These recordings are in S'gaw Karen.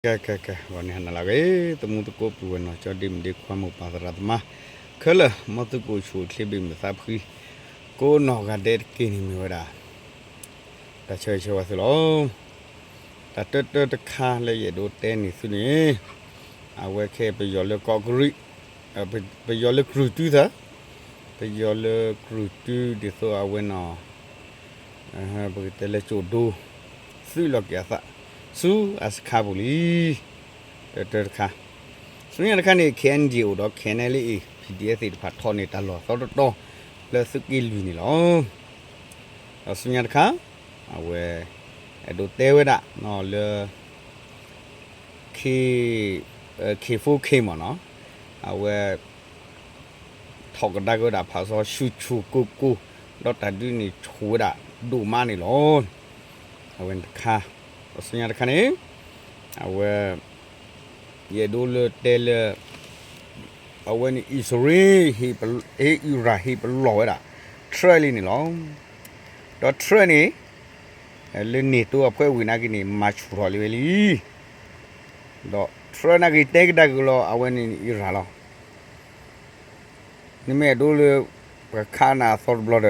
ကဲ ကဲ ကဲ ဂီၤန့ၣ်ဟါနၤလၢအဂ့ၤ သမူသကိး ပုၢ်ဝဲၢ်နီၢ်ကၠီ ဒ့မုၣ်ဒ့ခွါ မိၢ်ပၢ်သရၣ်သမါ ခဲလၢာ် မ်သုကအိၣ်ဆူၣ်အိၣ်ချ့ ဘၣ်မုာ်သးဖှံ ကိးနီၢ်ဂၤဒဲးတက့ၢ်န့ၣ် မ့ၢ်ဝဲဒၣ် တၢ်ဆၢဂ့ၤဆၢဝါသုလီၤ. တၢ်တၢတၢတခါလၢယအဲၣ်ဒိးတဲန့ၢ်သုန့ၣ် အဝဲခဲပယီၤလၢကီးကရံး ပယီၤလၢကြုၢ်တုသၢ ပယီၤလၢကြုၢ်တု ဒ်သိးအဝဲနီၢ် ပကတဲလၢကၠိၣ်ဒိ သုးလီၤက့ၤအသး ဆူအစခါပူၤလံ. တၢတၢတခါ ဆူညါတခါန့ၣ် KNDO ဒီး KNLA PDF သ့ၣ်တဖၣ်ထီၣ်န့ၢ်တၢ်လီၢ်သီတတီၤ လၢသုးက့လွံၢ်န့ၣ်လီၤ. ဒီးဆူညါတခါ အဝဲ အဲၣ်ဒိးတဲဝဲဒၣ် လၢ K, K four K မ့ၢ်နီၤ အဝဲ ထီၣ်ကဒါက့ၤဝဲဒၣ်ဖးစီဆူၣ်ဆူၣ်ကိၢ်ကိၢ် ဒီးတၢ်ဒုးန့ၣ်ဆူၣ်ဝဲဒၣ်ဒိၣ်မးန့ၣ်လီၤ. အဝဲန့ၣ်တခါ ဒီးဆူညါတခါန့ၣ် အဝဲ ယအဲၣ်ဒိးလၢတဲလၢ အဝဲန့ၣ် အံၣ်စရ့လး ဟ့ၣ်အံရၣ်ဟ့ၣ်ပလီၢ်ဝဲဒၣ် Trump လံန့ၣ်လီၤ. ဒီး Trump န့ၣ် လၢ NATO အဖှဲဝံၤနာ်က့န့ၣ် မၤဆူၣ်ထီၣ်လံဝဲလံ. ဒီး Trump နာ်က့တဲကဒါက့ၤလီၤ အဝဲန့ၣ်အံရၣ်လီၤ. နမ့ၢ်အဲၣ်ဒိးလၢ ပှၤခးနၤအသီတဘျီ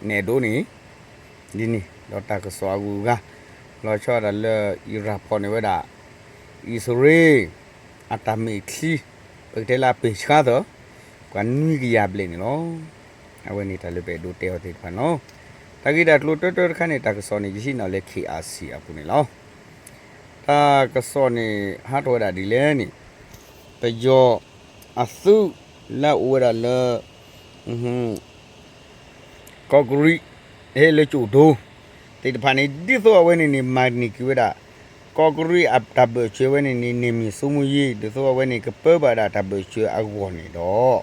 ဒီး နအဲၣ်ဒိးန့ၣ် ဒ်န့ၣ် ဒီးတၢ်ကစီၣ်အဂုၤအဂၤ လီၤဆီဒၣ်တၢ်လၢ အံရၣ်ဖီၣ်န့ၢ်ဝဲဒၣ် အံၣ်စရ့လး အတၢ်မဲာ်ချံ ပကတဲလၢအပ့ၢ်ဆှါသၢ ပှၤနွံကယၤဘျဲၣ်န့ၣ်လီၤ. အဝဲန့ၣ်တၢ်လၢပအဲၣ်ဒိးတဲအီၤသ့ၣ်တဖၣ်န့ၣ်လီၤ. တၢ်ဂ့ၢ်တၢ်ကျိၤတၢတၢတခါန့ၣ် တၢ်ကစီၣ်န့ၣ် ယဟံးန့ၢ်လၢ KIC အပူၤန့ၣ်လီၤ. တၢ်ကစီၣ်န့ၣ် ဟးထီၣ်ဝဲဒၣ်ဒ်လဲၣ်န့ၣ် ပယီၤအသုး လၢအအိၣ်ဝဲဒၣ်လၢ ကီးကရံး ဟဲလၢကၠိၣ်ဒိ သ့ၣ်တဖၣ်န့ၣ် ဒ်သိးအဝဲန့ၣ်န့ၣ် မၤန့ၢ်က့ၤဝဲဒၣ် ကီးကရံးအတၢ်ဘၢၣ်စၢၤဝဲန့ၣ်န့ၣ် န့ၢ်မံၤစိမိယ့ ဒ်သိးအဝဲန့ၣ် ကပၢဘၣ်ဒၣ်တၢ်ဘၢၣ်စၢၤအဂီၢ်န့ၣ်ဒီး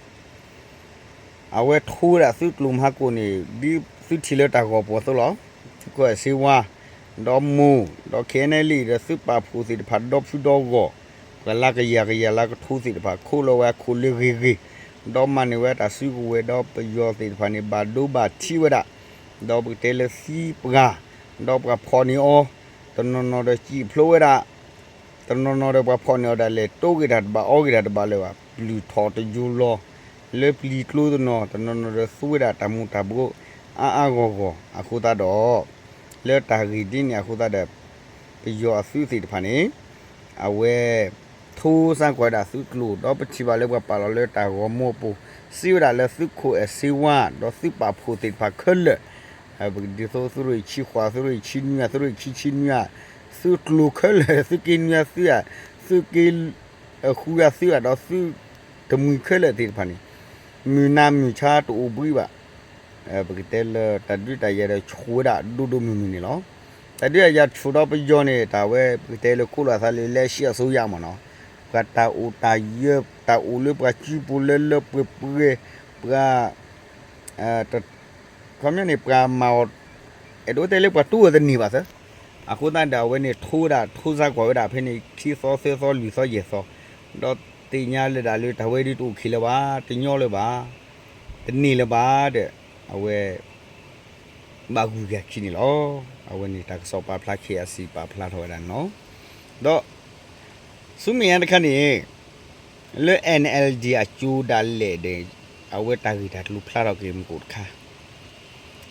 အဝဲထိဝဲဒၣ်သုးကျိၤမၤဟးကိာ်န့ၣ် ဒ်သုထံၣ်လၢတၢ်ဂီၤပူၤအသိးလီၤ. သုးခိၣ်အဲၣ်စ့ဝါ ဒီးမိၢ် ဒီး KNLA ဒီးသုးပာ်ဖှိၣ်သ့ၣ်တဖၣ် ဒီဖုဒီဂီၢ် ပှၤလၢကယၤကယၤလၢကထိသ့ၣ်တဖၣ် ခိးလီၤဝဲအခိၣ်လၢဂ့ၤဂ့ၤ ဒီးမၤန့ၢ်ဝဲတၢ်စုကဝဲၤ ဒီးပယီၤသ့ၣ်တဖၣ်န့ၣ် ဘၣ်ဒိဘၣ်ထံးဝဲဒၣ် ဒီးပကတဲလၢသံပှၤ ဒီးပှၤဖီၣ်န့ၢ်အီၤ တနီၤနီၤဒီးစံၣ်ဖျိဝဲဒၣ် တနီၤနီၤဒီးပှၤဖီၣ်န့ၢ်အီၤဒၣ်လဲာ် တိၢ်က့ၤတၢ်တဘၣ်အီက့ၤတၢ်တဘၣ်လၢၤဘၣ် ပျုၢ်ထီၣ်တယိၤလီၤ လၢပျံၤကျိတနီၤ တနီၤနီၤဒီးသူဝဲဒၣ်တၢ်မူၤတၢ်ဘှီး အါအါဂီၢ်ဂီၢ်အဃိသတးဒီး လၢတၢ်ဂ့ၢ်ဒ်န့ၣ်အဃိသတးဒီး ပယီၤအသုးသ့ၣ်တဖၣ်န့ၣ် အဝဲ ထိစၢကွၢ်ဒၣ်သုးကျိၤ ဒီးပထံၣ်ဘၣ်လၢပှၤပာ်လီၤလၢတၢ်ဂီၤမူအပူၤ စံးဝဲဒၣ်လၢသုးခိၣ်အဲၣ်စ့ဝါ ဒီးသုးပာ်ဖှိၣ်သ့ၣ်တဖၣ်ခဲလၢာ် ပကဒ်သိးသုးရ့ၣ်ဆံဃိး သုးရ့ၣ်ဆံနွံ သုးရ့ၣ်ခံဆံနွံ သုးကျိၤခဲလၢာ် သုးက့နွံသုးဧါ သုးက့ဃုဂၤသုးဧါ ဒီးသုးတမှံၤခဲလၢာ်သ့ၣ်တဖၣ်န့ၣ် မုၢ်နၤမုၢ်ဆါတအိၣ်ဘှံးဘၣ် ပကတဲလၢတၢ်ဒုးတၢ်ယၤဒီးဆူၣ်ဝဲဒၣ်ဒိၣ်ဒိၣ်မုၢ်မုၢ်န့ၣ်လီၤ. တၢ်ဒုးတၢ်ယၤဆူၣ်ဒီးပယီၤန့ၣ် တၢ်ဝဲပကတဲလၢခိၣ်လီၤသးလၢ လက်ရှိအစိုးရမ့ၢ်နီၤ ပှၤတၢ်အိၣ်တၢ်ယၢၤ တၢ်အိၣ်လၢပှၤစုပူၤလၢလၢပှဲၤပှဲၤ ပှၤ ခီပညီန့ၣ် ပှၤမၤအီၤ အဲၣ်ဒိးတဲလၢပှၤတူၢ်အီၤတန့ၢ်ဘၣ်သၢ အဃိသတးဒီးအဝဲန့ၣ်ထိဝဲဒၣ် ထိစၢကွၢ်ဝဲဒၣ်ဖဲန့ၣ် ခံသီသၢသီလွံၢ်သီယဲၢ်သီ ဒီးသ့ၣ်ညါလၢဒၣ်လၢတၢ်ဝဲဒုးတအိၣ်ခံလၢၤဘၣ် တညီလၢၤဘၣ် တန့ၢ်လၢၤဘၣ်ဒီး အဝဲ ဘၣ်ဂုၤက့ၤခံန့ၣ်လီၤ. အဝဲန့ၣ်တၢ်ကစီၣ်ပာ်ဖျါ KIC ပာ်ဖျါထီၣ်ဝဲဒၣ်န့ၣ်လီၤ. ဒီး ဆူမဲာ်ညါတခါန့ၣ် လၢ NLD အကၠိဒၣ်လဲာ်ဒီး အဝဲတၢ်ဂ့ၢ်တၢ်ကျိၤဖျါထီၣ်က့ၤမူခိၣ်တခါ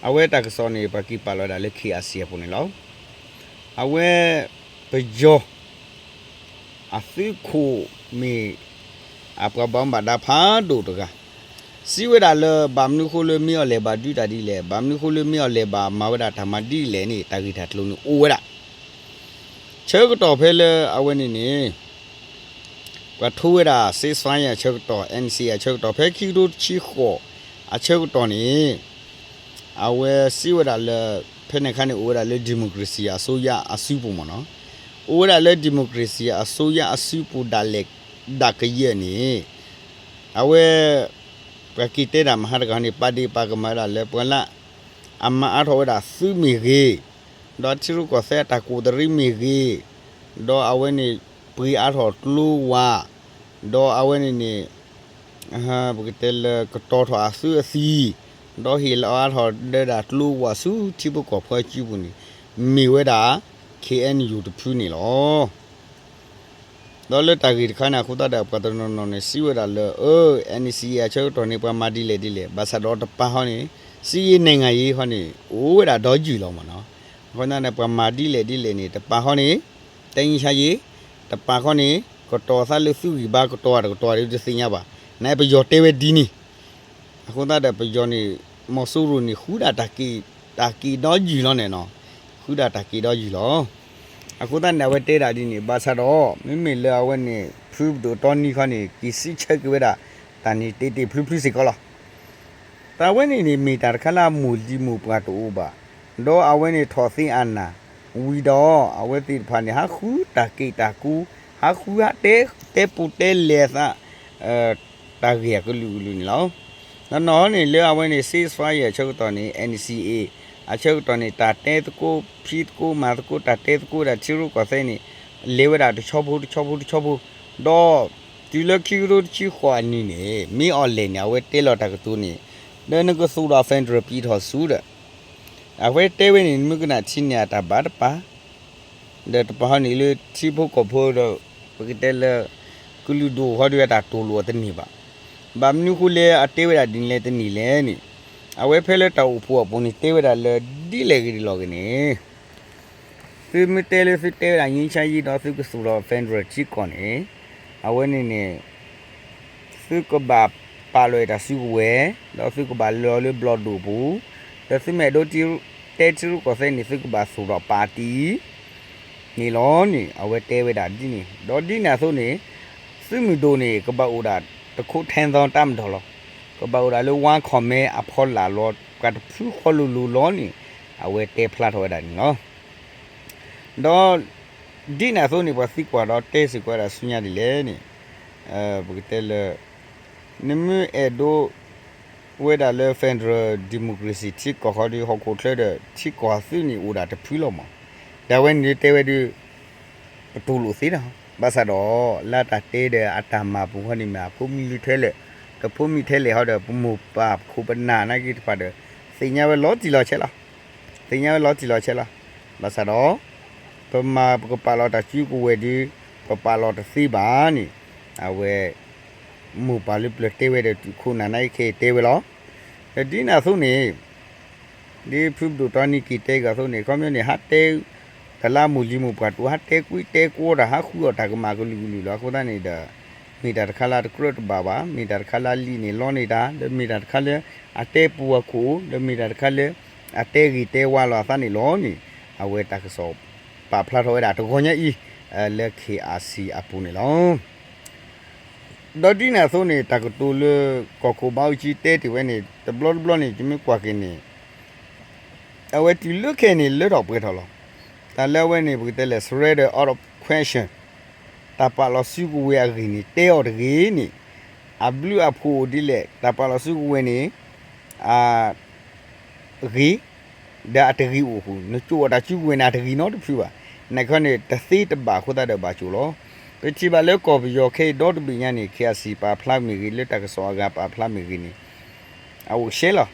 အဝဲတၢ်ကစီၣ်န့ၣ် ပှၤက့ၤပာ်လီၤဝဲဒၣ်လၢ KIC အပူၤန့ၣ်လီၤ. အဝဲ ပယီၤ အသုးခိၣ်မ့ၢ် အပှၤဘၣ်မူဘၣ်ဒါဖးဒိၣ်တဂၤ စံးဝဲဒၣ်လၢ ဘၣ်မနုၤဃိလၢမ့ၢ်အီၤလဲၣ်ဘၣ်ဒုးတၢ်ဒ်လဲၣ်, ဘၣ်မနုၤဃိလၢမ့ၢ်အီၤလဲၣ်ဘၣ်မၤဝဲဒၣ်တၢ်မၤဒ်လဲၣ်န့ၣ် တၢ်ဂ့ၢ်တၢ်ကျိၤန့ၣ်အိၣ်ဝဲဒၣ် ဆၢကတီၢ်ဖဲလၢအဝဲန့ၣ်န့ၣ် ပှၤထိဝဲဒၣ် ceasefire အဆၢကတီၢ် NCA အဆၢကတီၢ် ဖဲခံကထိတဆံဃိး အဆၢကတီၢ်န့ၣ် အဝဲစံးဝဲဒၣ်လၢ ဖဲန့ၣ်အခါန့ၣ် အိၣ်ဝဲဒၣ်လၢ democracy အစိုးရအစုပူၤမ့ၢ်နီၤ, အိၣ်ဝဲဒၣ်လၢ democracy အစိုးရအစုပူၤဒၣ်လဲာ် ဒၣ်ကယဲၢ်န့ၣ် အဝဲ ပှၤက့ၤတဲတၢ်မဟါတဂၤန့ၣ် ပာ်ဒ့ၣ်ပာ်ကမၣ်ဝဲဒၣ်လၢပှၤလၢ အမၤအါထီၣ်ဝဲဒၣ်သုးမ့ၢ်ဂ့ၤ, ဒီးထံရူၢ်ကီၢ်သဲးအတၢ်ကူၣ်တရံးမ့ၢ်ဂ့ၤ, ဒီးအဝဲန့ၣ် ပှ့ၤအါထီၣ်ကျိဝး, ဒီးအဝဲန့ၣ်န့ၣ် ပကတဲလၢကတီၤထီၣ်အသုးအသံၣ်, ဒီးဟ့ၣ်လီၤအါထီၣ်ဒၣ်ကျိဝးဆူထံဖိကီၢ်ဖိစုပူၤန့ၣ် မ့ၢ်ဝဲဒၣ် KNU တဖုန့ၣ်လီၤ. ဒီးလၢတၢ်ဂ့ၢ်တခါန့ၣ် အဃိသတးဒီး ပှၤတနီၤနီၤန့ၣ် စံးဝဲဒၣ်လၢ အၢ NCA အဆၢကတီၢ်န့ၣ် ပှၤမၤဒ်လဲၣ်ဒ်လဲၣ် ဘၣ်ဆၣ်ဒီးတပၤဃီန့ၣ် စံးယ့နဲၣ်ငါယ့ဃီန့ၣ် အိၣ်ဝဲဒၣ်ဒီယုၢ်လီၤမ့ၢ်နီၤ. အဃိသတးန့ၣ် ပှၤမၤဒ်လဲၣ်ဒ်လဲၣ်န့ၣ် တပၤဃီန့ၣ် တၢ်ယံၤဆါယ့, တပၤဃီန့ၣ် ကတီၤသးလၢသုဂံၢ်ဘါ ကတီၤတကတီၤဒ်တသ့ၣ်ညါဘၣ်. နပယီၤတဲဝဲဒ်န့ၣ် အဃိသတးဒီးပယီၤန့ၣ် မီၤစိရိၤန့ၣ် ဃုဒၣ်တၢ်က့ၤ, တၢ်က့ၤဒီယုၢ်လီၤန့ၣ်နီၤ, ဃုဒၣ်တၢ်က့ၤဒီယုၢ်လီၤ. အဃိသတးန့ၣ် အဝဲတဲဒၣ်ဒ်န့ၣ် ဘၣ်ဆၣ်ဒီး မ့မ့ၢ်လၢအဝဲန့ၣ် ဖုပဒိၣ်တီနံခီန့ၣ် က့ၤစံးဆၢက့ၤဝဲဒၣ် တၢ်န့ၣ်တ့ၢ်တ့ၢ်ဖျုဖျုစ့ၢ်ကီးလီၤ. တၢ်ဝဲန့ၣ်န့ၣ် မ့ၢ်တၢ်တခါလၢအမိၢ်လံၤမိၢ်ပှၢ်တအိၣ်ဘၣ်, ဒီးအဝဲန့ၣ်ထီၣ်သ့အနၢ်, ဝံၤဒီး အဝဲသ့ၣ်တဖၣ်န့ၣ် ဟးဃုတၢ်က့ၣ်တၢ်ကူ, ဟးဃုဟးတဲ, တဲပူၤတဲလဲၤသး တၢ်ဂ့ၢ်အကလုာ်ကလုာ်န့ၣ်လီၤ. ဒီးနီၢ်န့ၣ်လၢအဝဲန့ၣ် ceasefire အဆၢကတီၢ်န့ၣ် NCA အဆၢကတီၢ်န့ၣ် တၢ်တဲသကိး ဖံးသကိး မၤသကိး တၢ်တဲသကိးဒၣ်ထံရူၢ်ကီၢ်သဲးန့ၣ် လဲၤဝဲဒၣ်တဆီဖိတဆီဖိတဆီဖိ, ဒီးတုၤလၢခံကထိတဆံဃိးအနံၤန့ၣ် မ့ၢ်အီၤလဲၣ်န့ၣ် အဝဲတဲလီၤတၢ်ကတိၤန့ၣ် ဒီးနကသူၣ်ဒီး federal ပံးထီၣ်ဆူဒီး အဝဲတဲဝဲန့ၣ် နမ့ၢ်ကနၣ်ထံန့ၣ် အတၢ်ဘၣ်တပၤ ဒီးတပၤဟီန့ၣ်လၢထံဖိကီၢ်ဖိဒီး ပကတဲလၢ ကလုာ်ဒူၣ်ဟီဒီးအတၢ်တိာ်လိာ်အီၤတန့ၢ်ဘၣ်. ဘၣ်မနုၤအဃိလၢအတဲဝဲဒၣ်ဒ်လဲၣ်တနံၤလဲၣ်န့ၣ် အဝဲဖဲလၢတၢ်အိၣ်ဖှိၣ်အပူၤန့ၣ် တဲဝဲဒၣ်လၢဒ်လဲၣ်ဂ့ၤဒ်လဲၣ်ဂ့ၤန့ၣ် သုမ့ၢ်တဲလၢသုတဲဝဲဒၣ် ငြိမ်းချမ်းရေး ဒီးသုကသူၣ်ထီၣ် federal ထံကီၢ်န့ၣ် အဝဲန့ၣ်န့ၣ် သုကဘၣ်ပာ်လီၤတၢ်စုကဝဲၤ, ဒီးသုကဘၣ်လဲၤလီၤလၢဘျီၣ်ဒိၣ်ပူၤ, ဒီးသုမ့ၢ်အဲၣ်ဒိး တဲထံရူၢ်ကီၢ်သဲးန့ၣ် သုကဘၣ်သူၣ်ထီၣ်ပၣ်တံၣ် န့ၣ်လီၤန့ၣ် အဝဲတဲဝဲဒၣ်ဒ်န့ၣ်, ဒီးဒ်န့ၣ်အသိးန့ၣ် သုးမုၢ်ဒိၣ်န့ၣ် ကဘၣ်အိၣ်ဒၣ်တခိးထဲသိ တပ်မတော် လီၤ. ကဘၣ်အိၣ်ဒၣ်လၢ ဝါခီၣ်မဲ အဖီလာ်လီၤ, ပှၤတဖုဃီလိၤလိၤလီၤန့ၣ် အဝဲတဲဖျါထီၣ်ဝဲဒၣ်န့ၣ်လီၤ. ဒီးဒ်န့ၣ်အသိးန့ၣ် ပှၤသံကွၢ်ဒီးတဲစ့ၢ်ကီးဝဲဒၣ်ဆူညါဒ်လဲၣ်န့ၣ် ပကတဲလၢ နမ့ၢ်အဲၣ်ဒိး ဝဲဒၣ်လၢ federal democracy ထံကီၢ်ဃီဒီး ဟီၣ်ခိၣ်ချၢဒီး ထံကီၢ်သုးန့ၣ်အိၣ်ဒၣ်တဖုလီၤမး. ဒီးအဝဲန့ၣ်တဲဝဲဒၣ် ပတူၢ်လိာ်သ့ဒီး ဘၣ်ဆၣ်ဒီး လၢတၢ်တဲဒီးအတၢ်မၤပူၤဃီန့ၣ်မ့ၢ် အဖိမုၣ်လံထဲလဲၣ်, တဖိမုၣ်ထဲလဲၣ်ဟီဒီး ပမိၢ်ပၢ်ပခိၣ်ပနၢ်နာ်က့တဖၣ်ဒီး သ့ၣ်ညါဝဲလီၤတံၢ်လီၤဆဲးလီၤ. သ့ၣ်ညါဝဲလီၤတံၢ်လီၤဆဲးလီၤ. ဘၣ်ဆၣ်ဒီး ပမၤပကပာ်လီၤတၢ်စုကဝဲၤဒီး ပပာ်လီၤတသ့ဘၣ်န့ၣ် အဝဲ မိၢ်ပၢ်လၢပျၢၤတဲဝဲဒီး တုၤခိၣ်နၢ်နာ်က့ခဲအံၤတဲဝဲလီၤ. ဒီးဒ်န့ၣ်အသိးန့ၣ် ဒ်ဖုပဒိၣ်တီနံက့ၤတဲက့ၤအသိးန့ၣ် ခီပညီန့ၣ် ဟးတဲ တၢ်လၢအမိၢ်လံၤမိၢ်ပှၢ်တအိၣ် ဟးတဲကွံတဲကွီတၢ် ဟးဃုအီၣ်တၢ်ကမၣ်ကလုာ်ကလုာ်လီၤ. အဃိသတးန့ၣ်ဒီး မ့ၢ်တၢ်တခါလၢအတကြၢးတဘၣ်ဘၣ်, မ့ၢ်တၢ်တခါလၢအလံာ်န့ၣ်လီန့ၢ်တၢ်, ဒီးမ့ၢ်တၢ်တခါလၢ အတဲပူၤအခိၣ်, ဒီးမ့ၢ်တၢ်တခါလၢ အတဲဂ့ၤတဲဝါလီၤအသးန့ၣ်လီၤန့ၣ် အဝဲတၢ်ကစီၣ်ပာ်ဖျါထီၣ်ဝဲဒၣ်တဂီၤညါအံၤ လၢ KIC အပူၤန့ၣ်လီၤ. ဒီးဒ်န့ၣ်အသိးန့ၣ် တၢ်ကတိၤလၢ ကီၢ်ခိၣ်ဘါအူကၠံတဲတ့ၢ်ဝဲန့ၣ် တဘျီတဘျီန့ၣ် ယမ့ၢ်ကွၢ်က့ၤန့ၣ် အဝဲတုၤလၢခဲအံၤန့ၣ် လၢထီၣ်ပှဲၤထီၣ်လီၤ. တၢ်လၢအဝဲန့ၣ် ပကတဲလဲၣ် surrender out of question တၢ်ပာ်လီၤစုကဝဲၤအဂ့ၢ်န့ၣ် တဲအီၤတဂ့ၤန့ၣ် အဘျုးအဖှိၣ်အိၣ်ဒ်လဲၣ်, တၢ်ပာ်လီၤစုကဝဲၤန့ၣ် အ ဂ့ၤ, ဒီးအတဂ့ၤအိၣ်အဃိ နကၠိအီၤတၢ်စုကဝဲၤန့ၣ် အတဂ့ၤနီတဖုဘၣ်. နခီန့ၣ် တသ့တဘၣ်အဃိသတးဒီးဘၣ်ကၠိလီၤ. ပထံၣ်ဘၣ်လၢကီၢ်ပယီၤခဲအံၤဒီတဘ့ၣ်ညါန့ၣ် KIC ပာ်ဖျါမ့ၢ်ဂ့ၤ လၢတၢ်ကစီၣ်အဂၤပာ်ဖျါမ့ၢ်ဂ့ၤန့ၣ် အအိၣ်ရှဲလီၤ.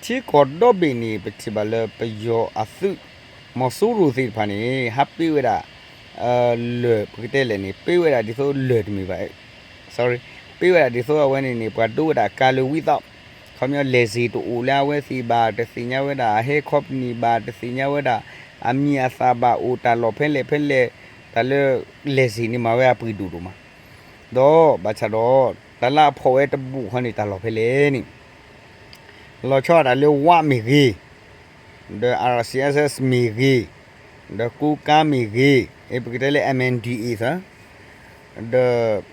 ထံကီၢ်ဒီဘ့ၣ်န့ၣ် ပထံၣ်ဘၣ်လၢပယီၤအသုး မီၤစိရိၤသ့ၣ်တဖၣ်န့ၣ် ဟးပ့ဝဲဒၣ် လၢၢ် ပကတဲလဲၣ်န့ၣ် ပ့ဝဲဒၣ်ဒ်သိးလၢၢ်တမ့ၢ်ဘၣ် sorry ပ့ဝဲဒၣ်ဒ်သိးအဝဲန့ၣ်န့ၣ် ပှၤဒိဝဲဒၣ်ကါလၢ ဝံသီး ခီပညီ license တအိၣ်လၢအဝဲသ့ၣ်ဘၣ်, တသ့ၣ်ညါဝဲဒၣ်အဟဲ company ဘၣ်, တသ့ၣ်ညါဝဲဒၣ် အမံၤအသၣ်ဘၣ်, အိၣ်တၢ်လီၢ်ဖဲလဲၣ်ဖဲလဲၣ်, တၢ်လၢ license န့ၣ် မၤဝဲအပှ့ၤဒိၣ်ဒိၣ်မး, ဒီးဘၣ်ဆၣ်ဒီး တၢ်လၢအဖီၣ်ဝဲတဘူးခီန့ၣ် တၢ်လီၢ်ဖဲလဲၣ်န့ၣ် လီၤဆီဒၣ်တၢ်လၢ ဝ မ့ၢ်ဂ့ၤ, ဒီး RCSS မ့ၢ်ဂ့ၤ, ဒီး ကိုးကန့် မ့ၢ်ဂ့ၤ, ပကတဲလၢ MNDAA သၢ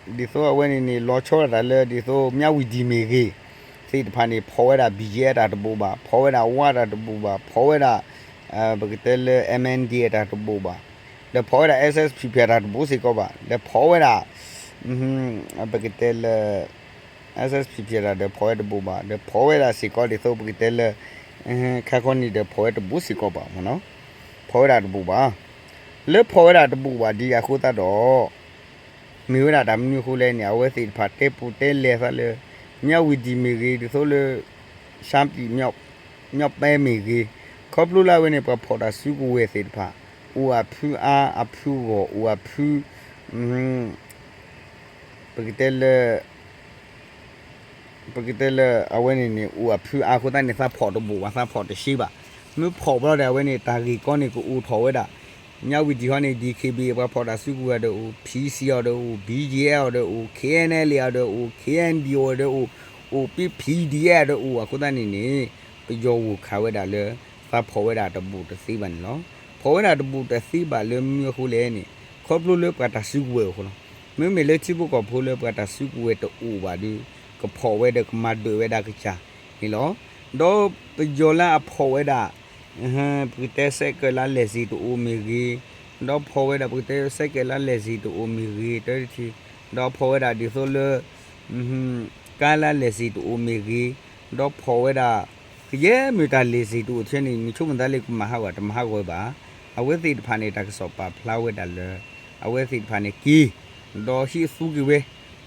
ဒီး ဒ်သိးအဝဲန့ၣ်န့ၣ် လီၤဆီဒၣ်တၢ်လၢ ဒ်သိး မြဝတီ မ့ၢ်ဂ့ၤ သ့ၣ်တဖၣ်န့ၣ် ဖီၣ်ဝဲဒၣ် BGF တၢ်တဘူးဘၣ်, ဖီၣ်ဝဲဒၣ် ဝ တၢ်တဘူးဘၣ်, ဖီၣ်ဝဲဒၣ် ပကတဲလၢ MNDAA တၢ်တဘူးဘၣ်, ဒီးဖီၣ်ဝဲဒၣ် SSPP တၢ်တဘူးစ့ၢ်ကီးဘၣ်, ဒီးဖီၣ်ဝဲဒၣ် ပကတဲလၢ SSPP တၢ်ဒီးဖီၣ်ဝဲတဘူးဘၣ်, ဒီးဖီၣ်ဝဲဒၣ်စ့ၢ်ကီးဒ်သိးပကတဲလၢ ခါခီနံၤဒီးဖီၣ်ဝဲတဘူးစ့ၢ်ကီးဘၣ်, ဖီၣ်ဝဲဒၣ်တဘူးဘၣ်. လၢဖီၣ်ဝဲဒၣ်တဘူးဘၣ်ဒ်အဃိသတးဒီး မ့ၢ်ဝဲဒၣ်တၢ်မနုၤအဃိလဲၣ်န့ၣ် အဝဲသ့ၣ်တဖၣ်တဲပူၤတဲလဲၤသးလၢ မြဝတီ မ့ၢ်ဂ့ၤ ဒ်သိးလၢ ရှမ်းပြည်မြောက်ပိုင်း မ့ၢ်ဂ့ၤ, ခီဖျိလၢအဝဲန့ၣ် ပှၤဖီၣ်တၢ်စုကဝဲၤသ့ၣ်တဖၣ် အိၣ်အဖုအါအဖုဂီၢ် အိၣ်အဖု ပကတဲလၢ ပကတဲလၢအဝဲန့ၣ်န့ၣ် အိၣ်အဖုအါအဃိသတးန့ၣ် သးဖီၣ်တဘူးဘၣ် သးဖီၣ်တရှဲဘၣ်. မ့ၢ်ဖီၣ်ဘျီဒီး အဝဲန့ၣ် တၢ်ဂ့ၢ်ကီန့ၣ် ကအိၣ်ထီၣ်ဝဲဒၣ် ညါဝံၤဒံးဟီန့ၣ် DKBA ပှၤဖီၣ်တၢ်စုကဝဲၤဒီးအိၣ်, PC အီၤဒီးအိၣ်, BGF အီၤဒီးအိၣ်, KNLA အီၤဒီးအိၣ်, KNDO အီၤဒီးအိၣ်, အိၣ် PDF အီၤဒီးအိၣ် အဃိသတးန့ၣ်န့ၣ် ပယီၤဂိၢ်ခးဝဲဒၣ်လၢ သးဖီၣ်ဝဲဒၣ်တဘူးတသ့ဘၣ်န့ၣ်လီၤ. ဖီၣ်ဝဲဒၣ်တဘူးတသ့ဘၣ်လၢမနုၤအဃိလဲၣ်န့ၣ် ခီဖျိလၢပှၤတၢ်စုကဝဲၤအဃိလီၤ. မ့မ့ၢ်လၢထံဖိကီၢ်ဖိလၢပှၤတၢ်စုကဝဲၤတအိၣ်ဘၣ်ဒီး ကဖီၣ်ဝဲဒီးကမၤဒၢၣ်ဝဲဒၣ်ကစၢ်န့ၣ်လီၤ. ဒီးပယီၤလၢအဖီၣ်ဝဲဒၣ် ပကတဲစဲးကၢးလၢလဲၤစ့ၤတအိၣ်မ့ၢ်ဂ့ၤ, ဒီးဖီၣ်ဝဲဒၣ်ပကတဲစဲးကၢးလၢလဲၤစ့ၤတအိၣ်မ့ၢ်ဂ့ၤ, တထံ, ဒီးဖီၣ်ဝဲဒၣ်ဒ်သိးလၢ ကါလၢလဲၤစ့ၤတအိၣ်မ့ၢ်ဂ့ၤ, ဒီးဖီၣ်ဝဲဒၣ် ကယဲၢ်မ့ၢ်တၢ်လဲၤစ့ၤတအိၣ်ထဲန့ၣ် မ့ၢ်ဆိကမိၣ်သးလၢကမၤဟးဂီၤတမၤဟးဂီၤဘၣ်. အဝဲသ့ၣ်တဖၣ်န့ၣ် တၢ်ကစီၣ်ပာ်ဖျါဝဲဒၣ်လၢ အဝဲသ့ၣ်တဖၣ်န့ၣ်က့ၤ ဒီးဟံးသူက့ၤဝဲ,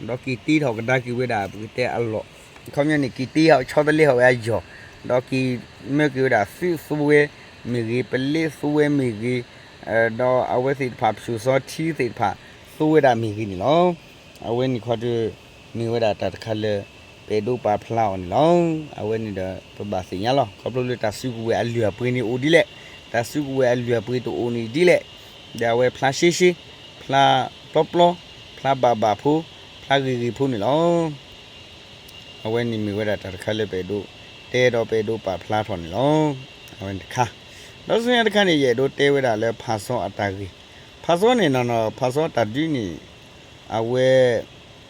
ဒီးက့ၤတ့ထီၣ်ကဒါက့ၤဝဲဒၣ် ပကတဲအလီၢ်, ခီပညီန့ၣ် က့ၤတ့ထီၣ်ဆီတလဲထီၣ်ဝဲအယီၢ်, ဒီးက့ၤမၢက့ၤဝဲဒၣ်သုးသူဝဲမ့ၢ်ဂ့ၤ, ပလ့သူဝဲမ့ၢ်ဂ့ၤ, ဒီးအဝဲသ့ၣ်တဖၣ် ပၠူၣ်စီထံသ့ၣ်တဖၣ် သူဝဲဒၣ်မ့ၢ်ဂ့ၤန့ၣ်လီၤ. အဝဲန့ၣ်ခီဒီး မ့ၢ်ဝဲဒၣ်တၢ်တခါလၢ ပအဲၣ်ဒိးပာ်ဖျါအီၤန့ၣ်လီၤ. အဝဲန့ၣ်ဒီး ပဘၣ်သ့ၣ်ညါလီၤ. ခီဖျိလၢတၢ်စုကဝဲၤအလုၢ်အပှ့ၤန့ၣ်အိၣ်ဒ်လဲၣ်, တၢ်စုကဝဲၤအလုၢ်အပှ့ၤတအိၣ်န့ၣ်ဒ်လဲၣ်, ဒီးအဝဲဖျါရှဲရှဲ, ဖျါပျီပျီ, ဖျါဘၣ်ဘၣ်ဖိ, ဖျါဂ့ၤဂ့ၤဖိန့ၣ်လီၤ. အဝဲန့ၣ်မ့ၢ်ဝဲဒၣ်တၢ်တခါလၢပအဲၣ်ဒိးတဲဒီးပအဲၣ်ဒိးပာ်ဖျါထီၣ်န့ၣ်လီၤ. အဝဲန့ၣ်တခါ, ဒီးဆူညါတခါန့ၣ် ယအဲၣ်ဒိးတဲဝဲဒၣ်လၢဖၣ်စီအတၢ်ဂ့ၢ်, ဖၣ်စီန့ၣ်နီၢ်နီၢ် ဖၣ်စီတၢ်ဒုးန့ၣ် အဝဲ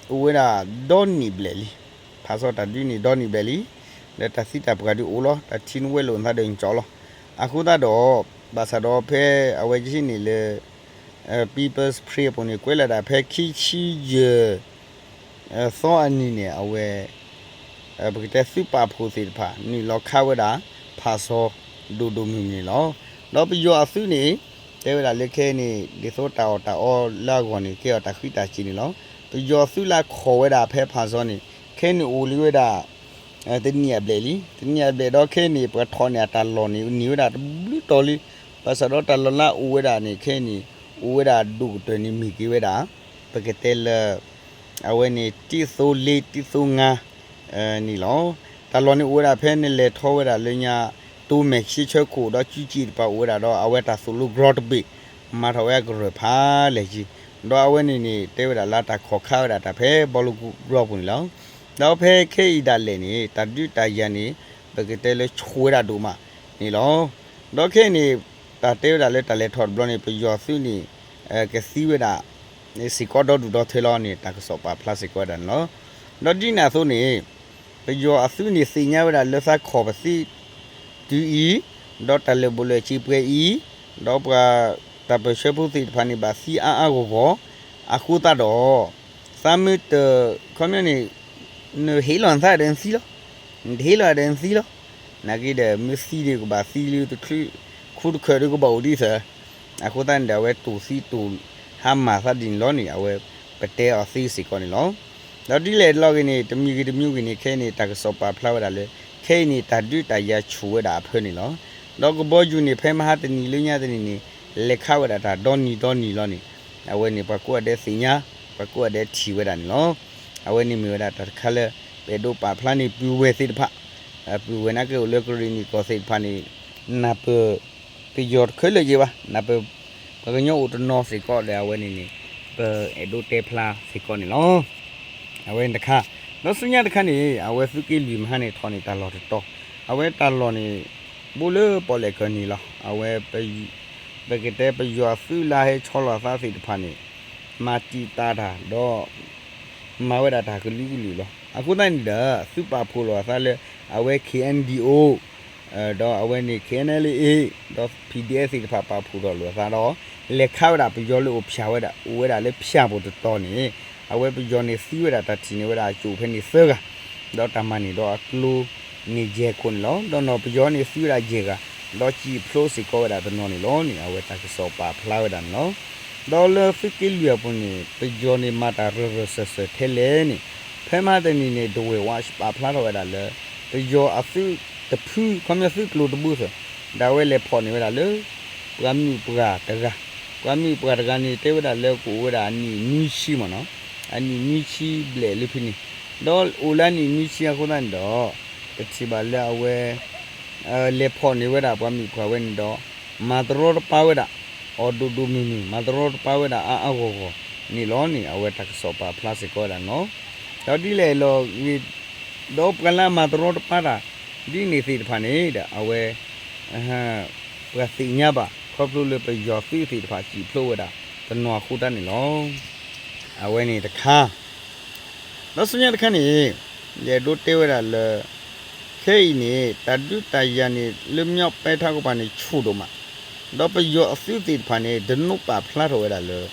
အိၣ်ဝဲဒၣ်ဒီနံၣ်ဘျဲၣ်လံ, ဖၣ်စီတၢ်ဒုးန့ၣ်ဒီနံၣ်ဘျဲၣ်လံ, ဒီးတၢ်သံတၢ်ပှၢ်ဒုးအိၣ်လီၤ, တၢ်ထံနဝဲလိာ်နသးဒီးနကၠီလီၤ. အဃိသတးဒီး ဘၣ်ဆၣ်ဒီးဖဲအဝဲကဟံးန့ၢ်လၢ People's Spring အပူၤန့ၣ် ကွဲးလီၤဒၣ်ဖဲခံဆံယဲၢ် သီအနံၤန့ၣ် အဝဲ ပကတဲသုးပာ်ဖှိၣ်သ့ၣ်တဖၣ် နုာ်လီၤခးဝဲဒၣ် ဖၣ်စီ ဒိၣ်ဒိၣ်မုၢ်မုၢ်န့ၣ်လီၤ. ဒီးပယီၤအသုးန့ၣ် တဲဝဲဒၣ်လၢခဲအံၤန့ၣ် ဒ်သိးတၢ်အီၣ်တၢ်အီလၢအဂီၢ်န့ၣ် ကဲအီၤတၢ်ဃံးတၢ်စ့ၤန့ၣ်လီၤ. ပယီၤသုးလၢခိးဝဲဒၣ်ဖဲဖၣ်စီန့ၣ် ခဲအံၤန့ၣ်အိၣ်လံဝဲဒၣ် တနံၣ်အဘျဲၣ်လံ, တနံၣ်အဘျဲၣ်ဒီးခဲအံၤန့ၣ် ပှၤထီၣ်န့ၢ်အတၢ်လီၢ်န့ၣ် န့ၢ်ဝဲဒၣ်တဘျုးတီၤလံ. ဘၣ်ဆၣ်ဒီးတၢ်လီၢ်လၢအအိၣ်ဝဲဒၣ်န့ၣ် ခဲအံၤန့ၣ် အိၣ်ဝဲဒၣ်ဒိၣ်ကတၢၢ်န့ၣ်မ့ၢ်က့ၤဝဲဒၣ် ပကတဲလၢ အဝဲန့ၣ် တံၢ်သိလ့တံၢ်သိငါ န့ၣ်လီၤ. တၢ်လီၢ်န့ၣ်အိၣ်ဝဲဒၣ်ဖဲနလဲၤထီၣ်ဝဲဒၣ်လၢညါ တိမဲာ်ဆ့ဆၢခိၣ်ဒီး ကၠူကၠံၣ်တပၤအိၣ်ဝဲဒၣ်ဒီး အဝဲတၢ်သိၣ်လိကြီတဘ့ၣ် မၤထီၣ်ဝဲအကရၢၢ်ဖးလဲၢ်က့ၤ, ဒီးအဝဲန့ၣ်န့ၣ် တဲဝဲဒၣ်လၢတၢ်ခိးခးဝဲဒၣ်တၢ်ဖဲဘီလိကီၢ်ပူၤန့ၣ်လီၤ. ဒီးဖဲခဲအံၤဒၣ်လဲာ်န့ၣ် တၢ်ဒုးတၢ်ယၤန့ၣ် ပကတဲလၢဆူၣ်ဝဲဒၣ်ဒိၣ်မးန့ၣ်လီၤ. ဒီးခဲအံၤန့ၣ် တၢ်တဲဝဲဒၣ်လၢတၢ်လဲၤထီၣ်တဘျီန့ၣ် ပယီၤသုးန့ၣ် ကသံဝဲဒၣ် စ့ၢ်ကီးဒီဒူၣ်ဒီထၢလီၤန့ၣ် တၢ်ကစီၣ်ပာ်ဖျါစ့ၢ်ကီးဝဲဒၣ်န့ၣ်လီၤ. ဒီးဒ်န့ၣ်အသိးန့ၣ် ပယီၤအသုးန့ၣ်သ့ၣ်ညါဝဲဒၣ်လၢသးခိးပသံတုၤအံၤ, ဒီးတၢ်လၢာ်ဘူၣ်လၢာ်စ့ပှဲၤအံၤ, ဒီးပှၤတၢ်ပၢၢ်ဆၢဖိသ့ၣ်တဖၣ်န့ၣ် ဘၣ်သံအါအါဂီၢ်ဂီၢ်, အဃိသတးဒီး သးမ့ၢ်တ ခီပညီန့ၣ် နဟ့ၣ်လီၤနသးဒီးနသံလီၤ, နတဟ့ၣ်လီၤဒီးနသံလီၤ. နာ်က့ဒီး မ့ၢ်သံဒီးကဘၣ်သံလၢတချုး ခူတခၢးဒီးကဘၣ်အိၣ်ဒ်သိး, အဃိသတးန့ၣ်ဒီး အဝဲတိၢ်သံတိၢ်ဟါမၢ်သးဒ်န့ၣ်လီၤန့ၣ် အဝဲပတဲအီၤသ့စ့ၢ်ကီးန့ၣ်လီၤ. ဒီးဒ်လဲၣ်တလီၢ်ဂ့ၤန့ၣ် တမံၤဂ့ၤတမံၤဂ့ၤန့ၣ် ခဲအံၤန့ၣ် တၢ်ကစီၣ်ပာ်ဖျါဝဲဒၣ်လၢ ခဲအံၤန့ၣ် တၢ်ဒုးတၢ်ယၤဆူၣ်ဝဲဒၣ်အဖၢန့ၣ်လီၤ. ဒီးကဘီယူၤန့ၣ် ဖဲမဟါတနံၤလၢညါတနံၤန့ၣ် လဲၤခးဝဲဒၣ်တၢ်ဒီနံၤဒီနံၤလီၤန့ၣ် အဝဲန့ၣ် ပှၤကိးဂၤဒဲးသ့ၣ်ညါ, ပှၤကိးဂၤဒဲးထံၣ်ဝဲဒၣ်န့ၣ်လီၤ. အဝဲန့ၣ်မ့ၢ်ဝဲဒၣ်တၢ်တခါလၢ ပအဲၣ်ဒိးပာ်ဖျါန့ၢ်ပုၢ်ဝဲၢ်သ့ၣ်တဖၣ်, ပုၢ်ဝဲၢ်နာ်က့အိၣ်လၢကရ့ၣ်နံၣ်ကီၢ်သ့ၣ်တဖၣ်န့ၣ် နၢ်ပၢၢ် ပယီၤတခဲလၢာ်က့ၤဘၣ်, နၢ်ပၢၢ် ပှၤကညီအိၣ်တနီၤစ့ၢ်ကီးဒီး အဝဲန့ၣ်န့ၣ် ပအဲၣ်ဒိးတဲဖျါစ့ၢ်ကီးန့ၣ်လီၤ. အဝဲန့ၣ်တခါ, ဒီးဆူညါတခါန့ၣ် အဝဲသုးက့လွံၢ်မဟါန့ၣ် ထီၣ်န့ၢ်တၢ်လီၢ်တတီၤ, အဝဲတၢ်လီၢ်န့ၣ် ဘိလၢပီၣ်လဲၣ်ကၢၢ်န့ၣ်လီၤ. အဝဲ ပကတဲပယီၤအသုးလၢဟဲဆီလီၤအသးသ့ၣ်တဖၣ်န့ၣ် မၤတံာ်တာ်တၢ်ဒီး မၤဝဲဒၣ်တၢ်ကလုာ်ကလုာ်လီၤ. အဃိသတးန့ၣ်ဒီး သုးပာ်ဖှိၣ်လီၤအသးလၢ အဝဲ KNDO ဒီးအဝဲန့ၣ် KNLA ဒီး PDF သ့ၣ်တဖၣ်ပာ်ဖှိၣ်ထီၣ်လိာ်အသးဒီး လဲၤခးဝဲဒၣ်ပယီၤလၢအိၣ်ဖၠၣ်ဝဲဒၣ် အိၣ်ဝဲဒၣ်လၢဖၠၣ်ပူၤတတီၤန့ၣ် အဝဲပယီၤန့ၣ်သံဝဲဒၣ်တၢ်ထံၣ်န့ၢ်ဝဲဒၣ်အကၠိၣ်ဖဲန့ၣ်သၢဂၤ ဒီးတၢ်မၤန့ၢ်ဒီးအကျိန့ၣ်ယဲၢ်ခိၣ်န့ၣ်လီၤ. ဒီးနီၢ်ပယီၤန့ၣ်သံဝဲဒၣ်ယဲၢ်ဂၤ ဒီးစံၣ်ဖျိစ့ၢ်ကီးဝဲဒၣ်တနီၤန့ၣ်လီၤန့ၣ် အဝဲတၢ်ကစီၣ်ပာ်ဖျါဝဲဒၣ်န့ၣ်လီၤ. ဒီးလၢသုးက့လွံၢ်အပူၤန့ၣ် ပယီၤန့ၣ်မၤတၢ်ရၢၢ်ရၢၢ်စၢၢ်စၢၢ်ထဲလဲၣ်န့ၣ် ဖဲမဟါတနံၤန့ၣ် ဒဝဲၢ်ဝးပာ်ဖျါထီၣ်ဝဲဒၣ်လၢ ပယီၤအသုးတဖု ခီပညီသုးကျိၤတဘိသၢၣ် ဒၣ်ဝဲလဲၤဖီၣ်န့ၢ်ဝဲဒၣ်လၢ ပှၤမုၣ်ပှၢ်တဂၤ, ပှၤမုၣ်ပှၢ်တဂၤန့ၣ် တဲဝဲဒၣ်လၢကအိၣ်ဝဲဒၣ်အနံၣ်နွံဆံမ့ၢ်နီၤ, အနံၣ်နွံဆံဘျဲၣ်လၢဖဲန့ၣ်, ဒီးအိၣ်လၢအနံၣ်နွံဆံအဃိသတးန့ၣ်ဒီး ပထံၣ်ဘၣ်လၢအဝဲ လဲၤဖီၣ်န့ၢ်ဝဲဒၣ်ပှၤမုၣ်ပှၤဝဲန့ၣ်ဒီး မၤတရီတပါဝဲဒၣ် အီၤဒိၣ်ဒိၣ်မုၢ်မုၢ် မၤတရီတပါဝဲဒၣ်အါအါဂီၢ်ဂီၢ်န့ၣ်လီၤန့ၣ် အဝဲတၢ်ကစီၣ်ပာ်ဖျါစ့ၢ်ကီးဝဲဒၣ်န့ၣ်လီၤ. ဒီးဒ်လဲၣ်လီၤဂ့ၤ ဒီးပှၤလၢအမၤတရီတပါတၢ် ဒ်န့ၣ်သ့ၣ်တဖၣ်န့ၣ်ဒီး အဝဲ ပှၤသ့ၣ်ညါဘၣ် ခီဖျိလၢပယီၤသုးသ့ၣ်တဖၣ်စံၣ်ဖျိးဝဲဒၣ်တနီၤအဃိတၢ်န့ၣ်လီၤ. အဝဲန့ၣ်တခါ ဒီးဆူညါတခါန့ၣ် ယအဲၣ်ဒိးတဲဝဲဒၣ်လၢ ခဲအံၤန့ၣ် တၢ်ဒုးတၢ်ယၤန့ၣ် လၢမျီးပဲထးကပၤန့ၣ် ဆူၣ်ဒိၣ်မး, ဒီးပယီၤအသုးသ့ၣ်တဖၣ်န့ၣ် ဒနိးပာ်ဖျါထီၣ်ဝဲဒၣ်လၢ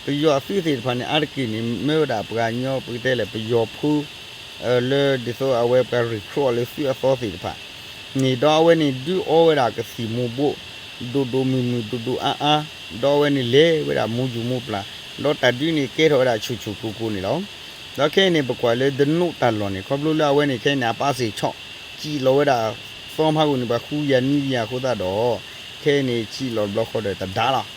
ပယီၤအသုးသ့ၣ်တဖၣ်န့ၣ် အါတက့ၢ်န့ၣ် မၢဝဲဒၣ်ပှၤကညီ ပကတဲလဲၣ် ပယီၤဖိ လၢဒ်သိးအဝဲပှၤ recruit အီၤလၢသုးအသီသ့ၣ်တဖၣ်န့ၣ် ဒီးအဝဲန့ၣ်ဒုးအီဝဲဒၣ်ကသံၣ်မူၤဘှီး ဒိၣ်ဒိၣ်မုၢ်မုၢ် ဒိၣ်ဒိၣ်အါအါ, ဒီးအဝဲန့ၣ်လဲၤဝဲဒၣ်မူယူၤမူၤပျၢ်, ဒီးတၢ်ဒုးန့ၣ်ကဲထီၣ်ဝဲဒၣ်ဆူၣ်ဆူၣ်ကိၢ်ကိၢ်န့ၣ်လီၤ. ဒီးခဲအံၤန့ၣ် ပကွၢ်လၢဒနိးတၢ်လီၢ်န့ၣ် ခီဖျိလၢအဝဲန့ၣ် ခဲအံၤန့ၣ် အပၢ်စ့ၣ်ဆီၣ် စံၣ်လီၤဝဲဒၣ် သီမဟါဂီၤန့ၣ် ပှၤဃုကယၤနွံကယၤအဃိသတးဒီး ခဲအံၤန့ၣ် စံၣ်လီၤတဘျီဃီဒီးတဒါလီၤ.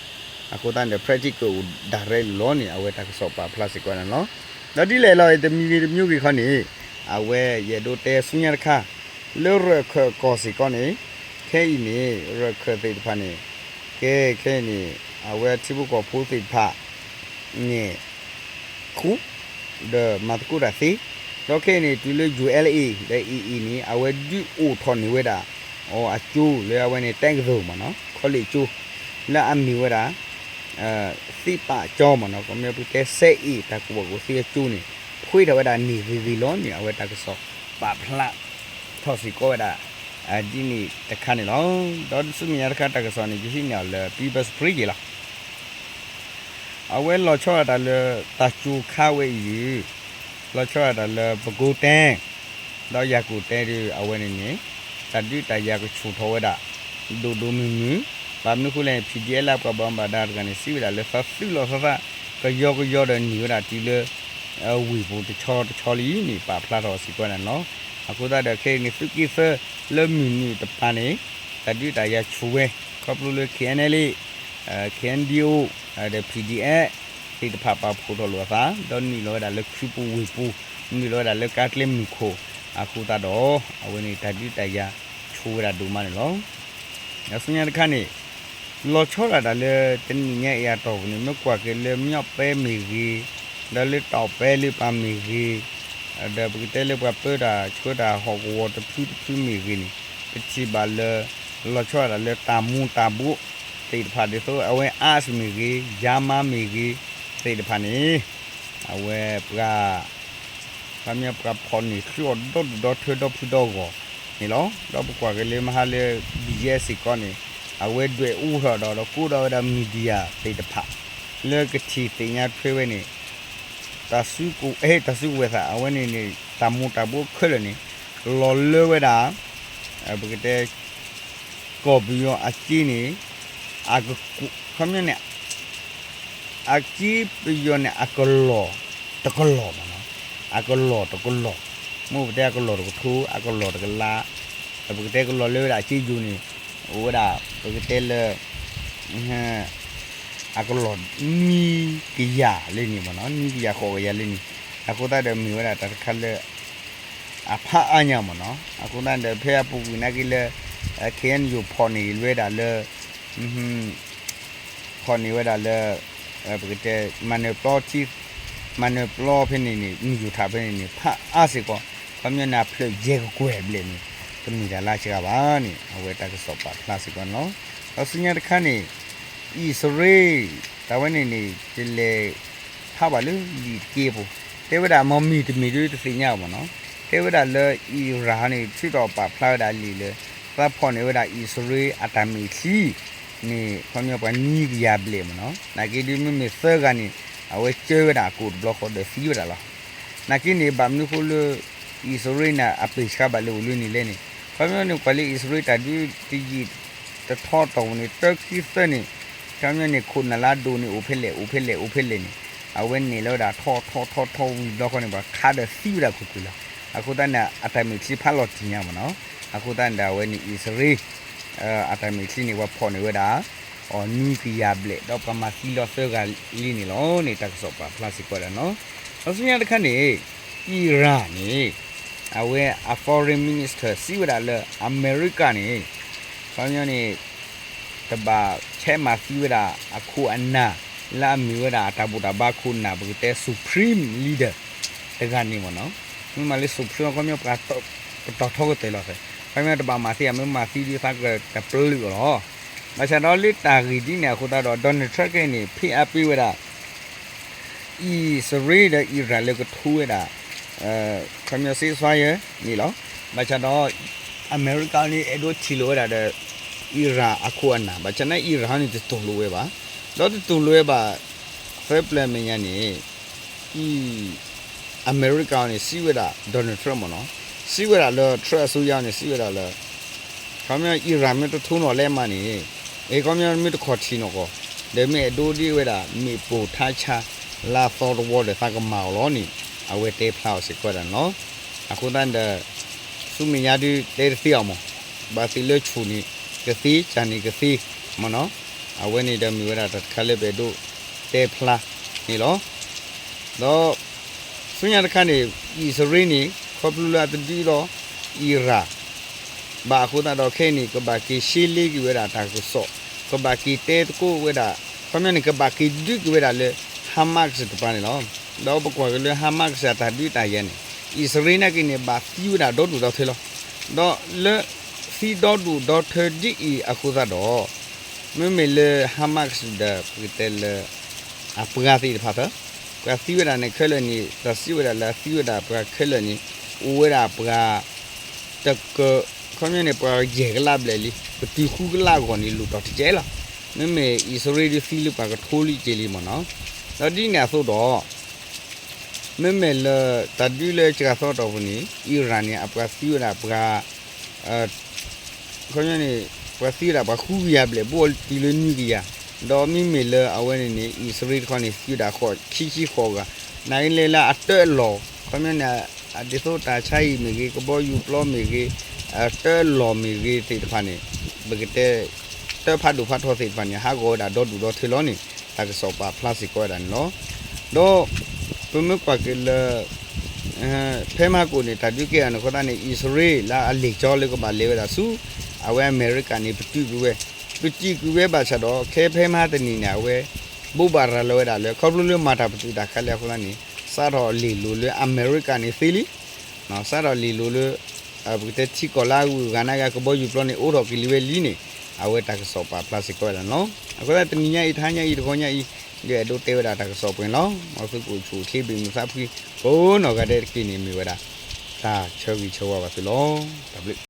အဃိသတးန့ၣ်ဒီး practical အိၣ်ဒၣ်ရဲၣ်လီၤန့ၣ် အဝဲတၢ်ကစီၣ်ပာ်ဖျါစ့ၢ်ကီးန့ၣ်လီၤ. ဒီးဒ်လဲၣ်လီၤ တမံၤဂ့ၤတမံၤဂ့ၤခီန့ၣ် အဝဲယအဲၣ်ဒိးတဲဆူညါတခါ လၢရၢၢ်ခၢၣ်ကီၢ်စ့ၢ်ကီးန့ၣ် ခဲအံၤန့ၣ် ရၢၢ်ခၢၣ်သ့ၣ်တဖၣ်န့ၣ် ကဲခဲအံၤန့ၣ် အဝဲထံဖိကီၢ်ဖိသ့ၣ်တဖၣ် န့ၣ် ခူ ဒီးမၤသကိးတၢ်သ့, ဒီးခဲအံၤန့ၣ် တုၤလၢ ယူႇအဲလ်အ့ ဒီး အ့ၣ်အ့ၣ် န့ၣ် အဝဲဒုးအိၣ်ထီၣ်န့ၢ်ဝဲဒၣ် အီၤအကၠိလၢအဝဲန့ၣ် တက္ကသိုလ် မ့ၢ်နီၤ college ကၠိ လၢအမ့ၢ်ဝဲဒၣ် သ့ပာ်ကၠီ မ့ၢ်နီၤ ကမ့ၢ်ပကတဲ စဲအ့ၣ် တၢ်ကူၣ်ဘၣ်ကူၣ်သ့အကၠိန့ၣ် ဖှ့ထီၣ်ဝဲဒၣ်န့ၢ်ဂ့ၤဂ့ၤလီၤန့ၣ် အဝဲတၢ်ကစီၣ်ပာ်ဖျါထီၣ်စ့ၢ်ကီးဝဲဒၣ် ဒ်န့ၣ်တခါန့ၣ်လီၤ. ဒီးဆူမဲာ်ညါတခါတၢ်ကစီၣ်န့ၣ် ယဟံးန့ၢ်အီၤလၢ People's Spring လီၤ. အဝဲလီၤဆီဒၣ်တၢ်လၢ တၢ်စူၤခါဝဲအံၤ လီၤဆီဒၣ်တၢ်လၢ ပဲခူးတိုင်း ဒီး ရန်ကုန်တိုင်း ဒုး အဝဲန့ၣ်န့ၣ် တၢ်ဒုးတၢ်ယၤကဆူၣ်ထီၣ်ဝဲဒၣ် ဒိၣ်ဒိၣ်မုၢ်မုၢ်, ဘၣ်မနုၤအဃိလဲၣ်န့ၣ် ဖံၣ်ဒံၣ်အဲလး ပှၤဘၣ်မူဘၣ်ဒါတဂၤန့ၣ် စံးဝဲဒၣ်လၢသးသုးလီၤသးသး ကယီကယီဒီးန့ၢ်ဝဲဒၣ်တုၤလၢ ဝ့ၢ်ပူၤတဆီတဆီလံန့ၣ် ပာ်ဖျါထီၣ်စ့ၢ်ကီးန့ၣ်လီၤ. အဃိသတးဒီးခဲအံၤန့ၣ် သုးက့သၢလၢမုၢ်နုာ်တပၤန့ၣ် တၢ်ဒုးတၢ်ယၤဆူၣ်ဝဲ ခီဖျိလၢ KNLA, KNDO ဒီး PDF သ့ၣ်တဖၣ်ပာ်ဖှိၣ်ထီၣ်လိာ်အသး ဒီးနုာ်လီၤဝဲဒၣ်လၢခုပူၤဝ့ၢ်ပူၤ, နုာ်လီၤဝဲဒၣ်လၢကါကျဲမုၢ်ခိၣ် အဃိသတးဒီး အဝဲန့ၣ်တၢ်ဒုးတၢ်ယၤဆူၣ်ဝဲဒၣ်ဒိၣ်မးန့ၣ်လီၤ. ဒီးဆူညါတခါန့ၣ် လီၤဆီဒၣ်တၢ်လၢတနံၣ်ညါအံၤအတီၢ်ပူၤန့ၣ် မ့ၢ်ကွၢ်က့ၤလၢမျီးပဲမ့ၢ်ဂ့ၤ, ဒီးလၢတီၢ်ပဲလၢပၤမ့ၢ်ဂ့ၤ, ဒီးပကတဲလၢပှၤပၢတၢ်ဆှၢတၢ်ဟီၣ်ကဝီၤတဖုတဖုမ့ၢ်ဂ့ၤန့ၣ် ပထံၣ်ဘၣ်လၢ လီၤဆီဒၣ်တၢ်လၢတၢ်မူၤတၢ်ဘှီးသ့ၣ်တဖၣ်ဒ်သိး အဝဲ arts မ့ၢ်ဂ့ၤ, ယါမါမ့ၢ်ဂ့ၤ သ့ၣ်တဖၣ်န့ၣ် အဝဲပှၤ ခီပညီပှၤဖီၣ်န့ၢ်ဆှၢအီၤဒီဒူၣ်ဒီထၢဒီဖုဒီဂီၢ်န့ၣ်လီၤ. ဒီးပကွၢ်က့ၤလၢမဟါလၢ BGF စ့ၢ်ကီးန့ၣ် အဝဲဒွဲၣ်အူထီၣ်ဒီး ဒီးကိးဒီးဝဲဒၣ် media သ့ၣ်တဖၣ် လၢကထံၣ်သ့ၣ်ညါထွဲဝဲန့ၣ် တၢ်စုကဝဲၤ တၢ်စုကဝဲၤသး အဝဲန့ၣ်န့ၣ် တၢ်မူၤတၢ်ဘှီးခဲလၢာ်န့ၣ် လီၤလၢဝဲဒၣ် ပကတဲ ကီၢ်ပယီၤအစ့န့ၣ် အက ခီပညီန့ၣ် အစ့ပယီၤန့ၣ် အကလီၢ်တကလီၢ်မ့ၢ်နီၤ, အကလီၢ်တကလီၢ်, မ့ၢ်ပတဲအကလီၢ်တကထိ အကလီၢ်တကလး, ပကတဲကလီၢ်လၢဝဲဒၣ်အစ့ယိၤန့ၣ် အိၣ်ဝဲဒၣ် ပကတဲလၢ အကလီၢ်နွံကယၤလၢန့ၣ်မ့ၢ်နီၤ, နွံကယၤဃိးကယၤလၢန့ၣ်, အဃိသတးဒီးမ့ၢ်ဝဲဒၣ်တၢ်တခါလၢ အဖးအါညါမ့ၢ်နီၤ, အဃိသတးဒီးဖဲအပူၤကွံာ်နာ်က့လၢ KNU ဖီၣ်န့ၢ်ဝဲဒၣ်လၢ ဖီၣ်န့ၢ်ဝဲဒၣ်လၢ ပကတဲ မၤနၢၤပျီထံ မၤနၢၤပျီဖဲန့ၣ်န့ၣ် မုၢ်ယူၤထးဖဲန့ၣ်န့ၣ် ဖးအါစ့ၢ်ကီး, ခီပညီန့ၣ် အဖျၢၣ်ယဲၢ်ကကွဲၢ်ဘျဲၣ်န့ၣ် တမ့ၢ်တၢ်လၢအစှၤဘၣ်န့ၣ် အဝဲတၢ်ကစီၣ်ပာ်ဖျါစ့ၢ်ကီးန့ၣ်လီၤ. ဒီးဆူညါတခါန့ၣ် အံၣ်စရ့လး တၢ်ဝဲန့ၣ်န့ၣ် ယလဲၤဖးဘၣ်လၢလံာ်တက့အပူၤ, တဲဝဲဒၣ်မ့ၢ်မံၤတမံၤဒ်တသ့ၣ်ညါဘၣ်မ့ၢ်နီၤ, တဲဝဲဒၣ်လၢအံၣ်ရၣ်န့ၣ် ထုးထီၣ်ပာ်ဖျါဝဲဒၣ်လံာ်လၢ သးဖီၣ်န့ၢ်ဝဲဒၣ်အံၣ်စရ့လးအတၢ်မဲာ်ချံ န့ၣ် ခီပညီပှၤနွံကယၤဘျဲၣ်မ့ၢ်နီၤ, နာ်က့ဒ်မ့မ့ၢ်သၢဂၤန့ၣ် အဝဲကၢဝဲဒၣ်အကိာ်တဘျီဃီဒီးသံဝဲဒၣ်လီၤ. နာ်က့န့ၣ် ဘၣ်မနုၤဃိလၢ အံၣ်စရ့လးန့ၣ် အပ့ၢ်ဆှါဘၣ်လၢအိၣ်လၢန့ၣ်လဲၣ်န့ၣ် ခီပညီန့ၣ် ကွၢ်လၢအံၣ်စရ့လးတၢ်ဒုးတယံာ်တထီတီၢ်ပူၤန့ၣ် တၢခံသၢန့ၣ် ခီပညီန့ၣ် ခိၣ်နၢ်လၢအဒိၣ်န့ၣ် အိၣ်ဖဲလဲၣ် အိၣ်ဖဲလဲၣ် အိၣ်ဖဲလဲၣ်န့ၣ် အဝဲန့ၣ်လီၤဝဲဒၣ်ထီၣ်ထီၣ်ထီၣ်ထီၣ်ဝံၤတဘျီဃီန့ၣ် ပှၤခးဒီးသံဝဲဒၣ်ကွ့ၢ်ကွ့ၢ်လီၤ. အဃိသတးန့ၣ် အတၢ်မဲာ်ချံဖးလီၤတံၢ်ညါမ့ၢ်နီၤ, အဃိသတးန့ၣ်ဒီး အဝဲန့ၣ်အံၣ်စရ့လး အတၢ်မဲာ်ချံန့ၣ် ပှၤဖီၣ်န့ၢ်ဝဲဒၣ် အီၤနွံကယၤဘျဲၣ် ဒီးပှၤမၤသံလီၤသၢဂၤလံန့ၣ်လီၤန့ၣ် တၢ်ကစီၣ်ပာ်ဖျါစ့ၢ်ကီးဒၣ်နီၤ. ဒီးဆူညါတခါန့ၣ် Iran န့ၣ် အဝဲအ foreign minister စံးဝဲဒၣ်လၢအမဲရကၤန့ၣ် ခီပညီန့ၣ် တဘၣ်ဆဲးမၤသံဝဲဒၣ်အခိၣ်အနၢ် လၢအမ့ၢ်ဝဲဒၣ်အတၢ်ဘူၣ်တၢ်ဘါခိၣ်နၢ် ပကတဲ supreme leader တဂၤန့ၣ်မ့ၢ်နီၤ. မ့ၢ်မးလၢ supreme ခီပညီ ပှၤတတီၤထီကတၢၢ်လီၤသဲး ခီပညီတဘၣ်မၤသံ အမ့ၢ်မၤသံဒ်သးကတပျုာ်အီၤလီၤ. ဘၣ်ဆၣ်ဒီးလၢတၢ်ဂ့ၢ်ဒ်န့ၣ်အဃိသတးဒီး Donald Trump ခဲအံၤန့ၣ် ဖ့အါပ့ၤဝဲဒၣ် အံၣ်စရ့လးဒီး Iran လၢကထိဝဲဒၣ် ခီပညီ ceasefire န့ၣ်လီၤ. ဘၣ်ဆၣ်ဒီး အမဲရကၤန့ၣ် အဲၣ်ဒိးထံၣ်လိာ်ဝဲဒၣ်ဒီး Iran အခိၣ်အနၢ် ဘၣ်ဆၣ်န့ၣ် Iran န့ၣ် တတူၢ်လိာ်ဝဲဘၣ်. ဒီးတတူၢ်လိာ်ဝဲဘၣ် သၢပျၢၤမဲာ်ညါန့ၣ် အံၤ အမဲရကၤန့ၣ် စံးဝဲဒၣ် Donald Trump မ့ၢ်နီၤ, စံးဝဲဒၣ်လၢ Trump အစိုးရန့ၣ် စံးဝဲဒၣ်လၢ ခီပညီ Iran မ့ၢ်တထိနီၣ်လဲမးန့ၣ် အဲ ခီပညီမ့ၢ်တခီၣ်ထံးနီၣ်ကီၢ် ဒီးမ့ၢ်အဲၣ်ဒိးဒ်ဝဲဒၣ် မ့ၣ်ပိၢ်ထါဆါ လါသီတဝီဒီး သးကမၤအီၤလီၤန့ၣ် အဝဲတဲဖျါအီၤစ့ၢ်ကီးဝဲဒၣ်န့ၣ်လီၤ. အဃိသတးဒီး ဆူမဲာ်ညါဒုးတဲတသ့အီၤမး, ဘၣ်သ့ၣ်လၢဆူၣ်န့ၣ် ကသ့ ကၢ်န့ၣ်ကသ့ မ့ၢ်နီၤ, အဝဲန့ၣ်ဒီးမ့ၢ်ဝဲဒၣ်တၢ်တခါလၢပအဲၣ်ဒိးတဲဖျါန့ၣ်လီၤ. ဒီး ဆူညါတခါန့ၣ် အံၣ်စရ့လးန့ၣ် ခီဖျိလၢအတဒုးလီၤ Iran ဘၣ်အဃိသတးဒီးခဲအံၤန့ၣ် ကဘၣ်က့ၤရှဲလ့က့ၤဝဲဒၣ်တၢ်ကစီၣ်, ကဘၣ်က့ၤတဲသကိးဝဲဒၣ်, ခီပညီန့ၣ် ကဘၣ်က့ၤဒုးက့ၤဝဲဒၣ်လၢ Hamas တပၤန့ၣ်လီၤ. ဒီးပကွၢ်က့ၤလၢ Hamas အတၢ်ဒုးတၢ်ယၤန့ၣ် အံၣ်စရ့လးနာ်က့န့ၣ် ဘၣ်သံဝဲဒၣ်ဒီဒူၣ်ဒီထၢလီၤ. ဒီးလၢသံဒီဒူၣ်ဒီထၢဒ်အံၤအဃိသတးဒီး မ့မ့ၢ်လၢ Hamas ဒီး ပကတဲလၢ အပှၤသ့ၣ်တဖၣ်သၢ ပှၤသံဝဲဒၣ်န့ၣ်ခဲလၢာ်န့ၣ် တၢ်စံးဝဲဒၣ်လၢအသံဝဲဒၣ်ပှၤခဲလၢာ်န့ၣ် အိၣ်ဝဲဒၣ်ပှၤ တက ခီပညီန့ၣ် ပှၤယဲၢ်ကလးဘျဲၣ်လံ, ပတုၤဃုကလးအဂီၢ်န့ၣ် လူၤတီၢ်တကဲလီၤ. မ့မ့ၢ်အံၣ်စရ့လးဒုးသံလၢပှၤကထိလံက့ၤလံမ့ၢ်နီၤ. ဒီးဒ်န့ၣ်အသိးဒီး မ့မ့ၢ်လၢတၢ်ဒုးလၢစှၤသီအတီၢ်ပူၤန့ၣ် Iran န့ၣ် အပှၤသံဝဲဒၣ်ပှၤ ခီပညီန့ၣ် ပှၤသံဝဲဒၣ်ပှၤဃုကယၤဘျဲၣ် ဘိးတုၤလၢနွံကယၤ, ဒီးမ့မ့ၢ်လၢအဝဲန့ၣ်န့ၣ် အံၣ်စရ့လးတခီန့ၣ် သံဝဲဒၣ်ဃိးခံဆံဃိးဂၤ, နာ်က့လဲၣ်လၢအတၢအလီၢ် ခီပညီန့ၣ် ဒ်သိးတၢ်ဆါဟံၣ်မ့ၢ်ဂ့ၤ ကဘီယူၤပျီမ့ၢ်ဂ့ၤ အတၢအလီၢ်မ့ၢ်ဂ့ၤသ့ၣ်တဖၣ်န့ၣ် ပကတဲ တၢ်ဖးဒိၣ်ဖးထီသ့ၣ်တဖၣ်န့ၣ် ဟးဂီၤဝဲဒၣ်ဒီဒူၣ်ဒီထၢလီၤန့ၣ် တၢ်ကစီၣ်ပာ်ဖျါစ့ၢ်ကီးဝဲဒၣ်န့ၣ်လီၤ. ဒီး ပမ့ၢ်ကွၢ်က့ၤလၢ ဖဲမဟါကိၣ်န့ၣ် တၢ်ဒုးကဲထီၣ်န့ၣ်အဃိသတးန့ၣ် အံၣ်စရ့လးလၢအလဲၤကၠီလၢကဘၣ်လဲၤဝဲဒၣ်ဆူ အဝဲအမဲရကၤန့ၣ် ပတုာ်ကွံာ်ဝဲ, ပတုာ်ကွံာ်ဝဲဘၣ်ဆၣ်ဒီး ခဲဖဲမဟါတနံၤန့ၣ် အဝဲ ဘိးဘၣ်ရၤလီၤဝဲဒၣ်လၢ ခီဖျိလၢမၤတၢ်ပတုာ်တၢ်ခးလၢအဃိသတးန့ၣ် စးထီၣ်လ့ၢ်လိၤလၢအမဲရကၤန့ၣ်သ့လံ စးထီၣ်လ့ၢ်လိၤလၢ ပကတဲထံကီၢ်လၢအဂုၤအဂၤနာ်က့ ကဘီယူၤပျီန့ၣ် အိးထီၣ်က့ၤလံဝဲလံန့ၣ် အဝဲတၢ်ကစီၣ်ပာ်ဖျါစ့ၢ်ကီးဝဲဒၣ်န့ၣ်လီၤ. အဃိသတးတနံၤညါအံၤ တဟါညါအံၤ တဂီၤညါအံၤ ဒုးအဲၣ်ဒိးတဲဝဲဒၣ်တၢ်ကစီၣ်ပှဲၤန့ၣ်လီၤ. မ်သုကအိၣ်ဆူၣ်အိၣ်ချ့ဘၣ်မုာ်သးဖှံ ကိးနီၢ်ဂၤဒဲးတက့ၢ်န့ၣ် မ့ၢ်ဝဲဒၣ် တၢ်ဆၢဂ့ၤဆၢဝါဘၣ်သုလီၤ. တၢ်ဘျုး